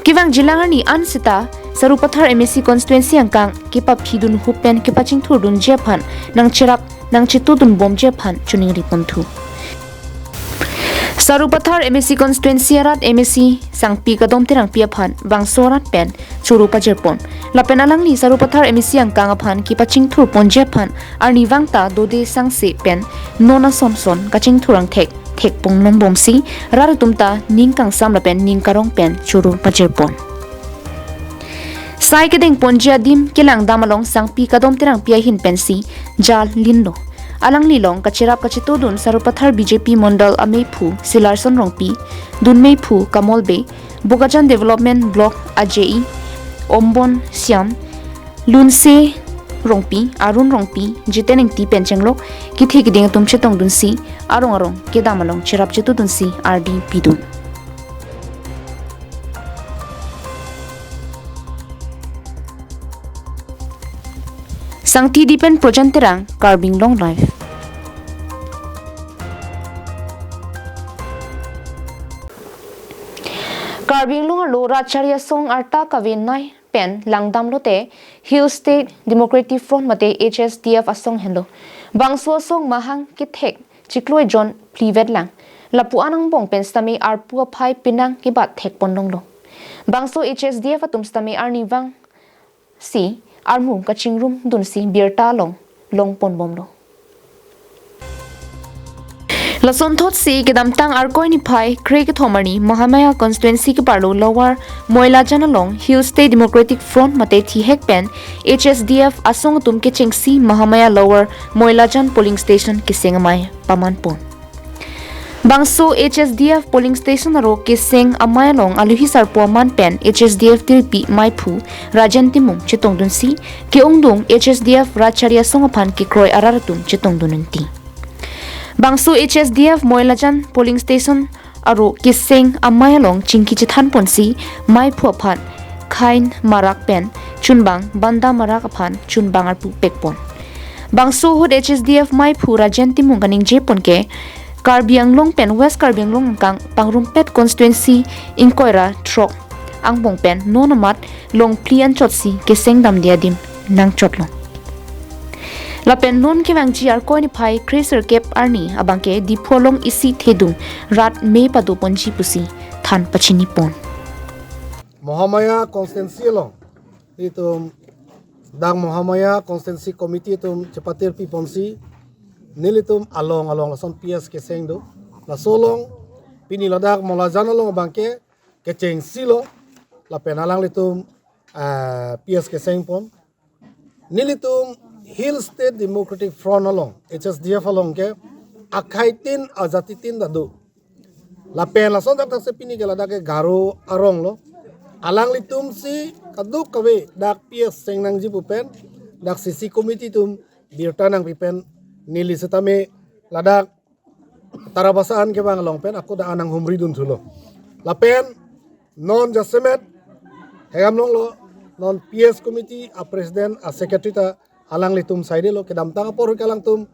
Kevang jilang arni an seta Sarupathar M A C constituency angkang kepaphidun hup pen kepachingthurdunji aphan nangcherap nangchetudunbomji aphan choningriponthu. Sarupathar M A C constituency arat M A C Sangpi Kadom Terangpi aphan bangso arat pen choro pajirpon. Lapen alangli Sarupathar M A C angkang aphan kepachingthurponji aphan arnivang ta dode sangse pen non asonson kachingthur angthek thekponglongbomsi rat atum ta ning kangsam lapen ning karong pen choro pajirpon. Sai kedengponji adim kelangdam along Sangpi Kadom Terangpi ahin pensi jal linlo. Alanglilong kacherap kachetudun Sarupathar B J P Mondal ameiphu Silarson Rongpi, dunmeiphu Kamol Bey, Bokajan Development Block A J E Ombon Siam, Lunse Rongpi, Arun Rongpi, Jiten Engti pen chenglok kethe keding atum chetongdunsi arong arong kedam along cherap chetudunsi ardi pidun. Sangti Dipen Projan Terang, Karbi Anglong Live. Karbi Anglong arlo Rachari Asong arta kavenei pen langdamlote Hill State Democratic Front mate H S D F asong henlo. Bangso asong mahang kethek chiklo ejon phlivet lang. Lapu-an angbong pen sitame arpu aphai penang kebat thekponlonglo. Bangso H S D F atum sitame arnivang si armu kachingrumdunsi birta along longponbomlo. Lasonthotsi kedamtang Arkoi niphai kre kethom arni Mahamaya constituency keparlo Lower Moilajan along Hill State Democratic Front mate thihek pen H S D F asong atum kechengsi Mahamaya Lower Moilajan polling station keseng amei pamanpon. Bangso H S D F polling station aro keseng amei along aluhi sarpo aman pen H S D F tirpi meiphu Rajen Timung chetongdunsi ke-ongdung H S D F rachari asong aphan kekroi arat atum chetongdun unti. Bangso H S D F Moilajan polling station aro keseng amei along chingki chethanponsi meiphu aphan khain marak pen chunbang banda marak aphan chunbang arpu pekpon. Bangso ahut H S D F meiphu Rajen Timung kaningjepon ke Karbi Anglong pen West Karbi Anglong angkang pangrumpet constituency ingkoi ra throk angbong pen non amat long phli anchotsi keseng damde adim nangchotlo. Lapen non kevangji Arkoi niphai kre sirkep arni abangke Diphu along isi thedung rat me padoponji pusi than pachinipon. Mahamaya constituency along itum dak Mahamaya constituency committee atum chepatir piponsi nelitum along along lason P S keseng do. Laso along pini ladak Moilajan along abangke kechengsi lo lapen alanglitum, ah, P S kesengpon. Nelitum Hill State Democratic Front along, H S D F along ke akhaitin ajatitin ta do. Lapen lason dak thaksi pini ke ladak ke Garo arong lo. Alanglitumsi kadokave dak P S seng nangji pu pen dak C C committee atum birta nangpi pen neli setame ladak Tarabasa an kevang along pen ako dak an nanghumridun thulo. Lapen non jasemet Hegamlong lo, non P S committee a president a secretary ta alanglitum saidelo, kedamtang apor ke alangtum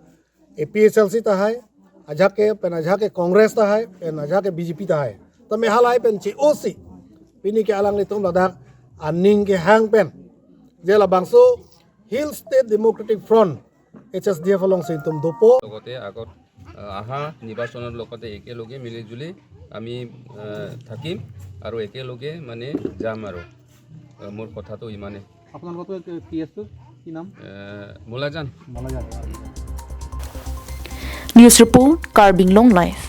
A P H L C tahai, ajahak ke pen ajahak ke Congress tahai, pen ajahak ke B J P tahai. Tame halahai pen che-osi pini ke alanglitum ladak aning kehang pen je labangso Hill State Democratic Front, H S D F alongsi itum dopo. লগতে আগত, আহ, অহা নিৰ্বাচনৰ লগতে একেলগে মিলিজুলি আমি, আহ, থাকিম আৰু একেলগে মানে যাম আৰু। আহ, মোৰ কথাটো ইমানে। আপোনালোকৰতো পি এছটো কি নাম? আহ, মোলাজান। মোলাজান। News report, Karbi Anglong Live.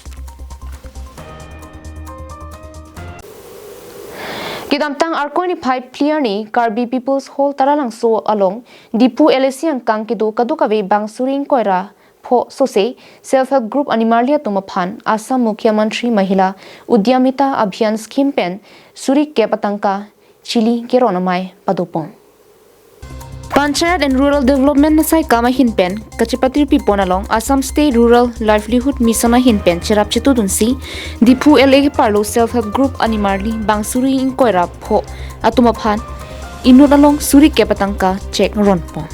Kedamtang Arkoi niphai phli arni Karbi People's Hall Taralangso along Diphu L A C angkang kedo kadokave bang suri ingkoi ra pho sose Self Help Group animarli atum aphan Assam Mukhyamantri Mahila Udyamita Abhiyan Scheme pen suri kep atangka chili keron amei padopon. Panchayat and Rural Development asaikam ahin pen kachepatir pipon along Assam State Rural Livelihood Mission ahin pen cherap chetudunsi Diphu L A keparlo Self Help Group animarli bang suri ingkoi ra pho atum aphan inut along suri kep atangka cheque ronpon.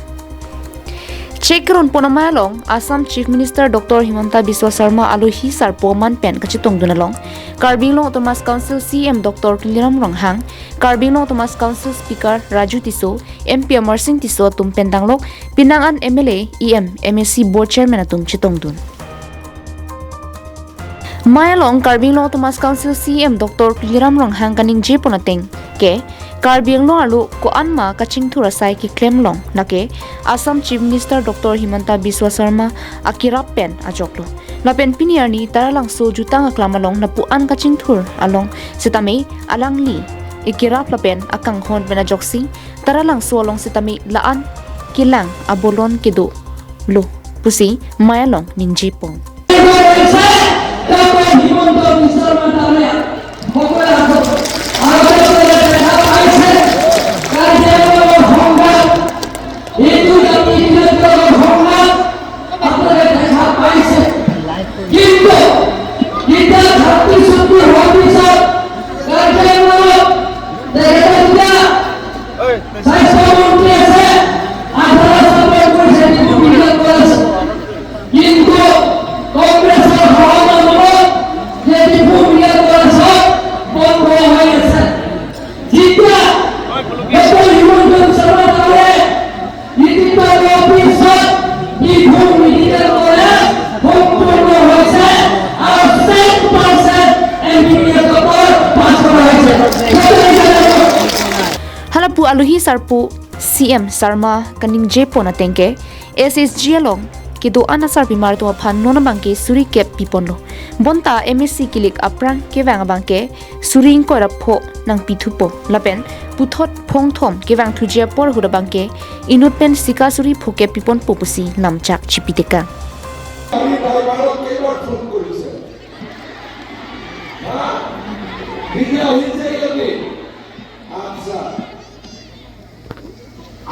Cheque ronpon amei along Assam Chief Minister Doctor Himanta Biswa Sarma aluhi sarpo aman pen kachetongdun along Karbi Anglong Autonomous Council C E M Doctor Tuliram Ronghang, Karbi Anglong Autonomous Council Speaker Raju Tisso, M P Amarsing Tisso atum pen danglok penang an M L A, E M, M A C Board Chairman atum chetongdun. Amei along Karbi Anglong Autonomous Council C E M Doctor Tuliram Ronghang kaningjepon ateng ke Karbi Anglong arlo ko-an ma kachingthur asai keklem long lake Assam Chief Minister Doctor Himanta Biswa Sarma akerap pen ajoklo. Lapen pini arni Taralangso jutang aklam along lapu-an kachingthur along setame alangli ekerap lapen akanghon pen ajoksi Taralangso along setame la-an kelang abolon kedolo pusi amei along ningjepon. কিন্তু এতিয়া থাৰ্টি চুটি হোৱাৰ পিছত কাৰ্যকলাপ তেখেতে এতিয়া স্বাস্থ্যমন্ত্ৰী আছে, আধাৰ চাপৰ কৰিছে ডিব্ৰুগড় মেডিকেল কলেজ। কিন্তু কংগ্ৰেছৰ সহযোগত যে ডিব্ৰুগড় মেডিকেল কলেজত বন্ধ হৈ আছে। যেতিয়া ডক্টৰ হিমন্ত বিশ্ব শৰ্মা ডাঙৰীয়াই নেতৃত্ব লোৱাৰ পিছত ডিব্ৰুগড় মেডিকেল কলেজ সম্পূৰ্ণ হৈছে আৰু cent percent M B B S doctor pass কৰা হৈছে। Halapu aluhi sarpo C E M Sarma kaningjepon ateng ke S H G along kedo-an asarpimar atum aphan non abangke suri kep piponlo. Bonta M A C kilik aphrang kevang abangke suri ingkoi ra pho nangpithupo. Lapen puthot phongthom kevangthuji apor ahut abangke inut pen sika suri pho kep piponpo pusi namchak chipitekang. আমি ড্ৰাইভাৰক কেইবাৰ ফোন কৰিছে। হা? নিজে আহিছে সিহঁতি। আচ্ছা।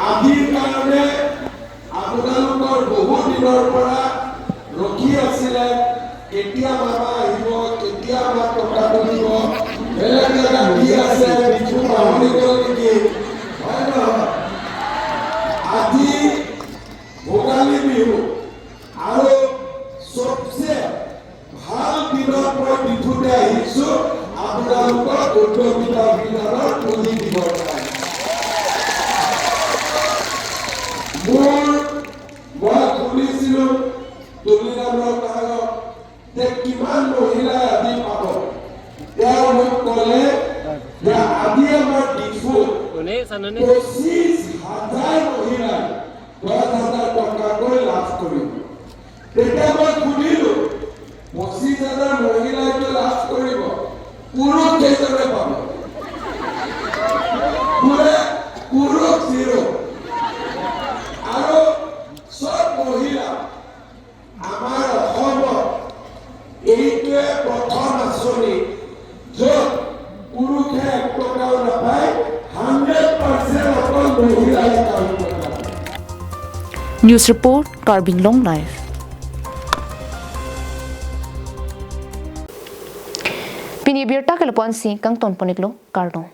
আজিৰ কাৰণে আপোনালোকৰ বহুত দিনৰ পৰা ৰখি আছিলে, কেতিয়া মামা আহিব, কেতিয়া আমাক টকাটো দিব, বেলেগ জেগাত দি আছে, বিজু পাহৰি গ'ল নেকি? হয় নহয়? আজি ভোগালী বিহু আৰু চবচে ভাল দিনত মই ডিফুতে আহিছো আপোনালোকক উদ্যমিতা অভিযানৰ পুঁজি দিবৰ কাৰণে। মোৰ, মই শুনিছিলো তুলিৰাম ৰংহাঙক যে কিমান মহিলাই আজি পাব। তেওঁ মোক ক'লে যে আজি আমাৰ ডিফুত কোনে জানেনে? পঁচিছ হাজাৰ মহিলাই দহ হাজাৰ টকাকৈ লাভ কৰিব। তেতিয়া মই সুধিলো, পঁচিছ হাজাৰ মহিলাইতো লাভ কৰিব, পুৰুষ কেইজনে পাব? বোলে পুৰুষ জিৰ'। আৰু চব মহিলা আমাৰ অসমত এইটোৱে প্ৰথম আঁচনি, য'ত পুৰুষে এক টকাও নাপায়, হাণ্ড্ৰেড পাৰ্চেণ্ট অকল মহিলাই কাম কৰে। News report, Karbi Anglong Live. Pini abirta ke lapu-ansi kangton pon-iklo, kardom.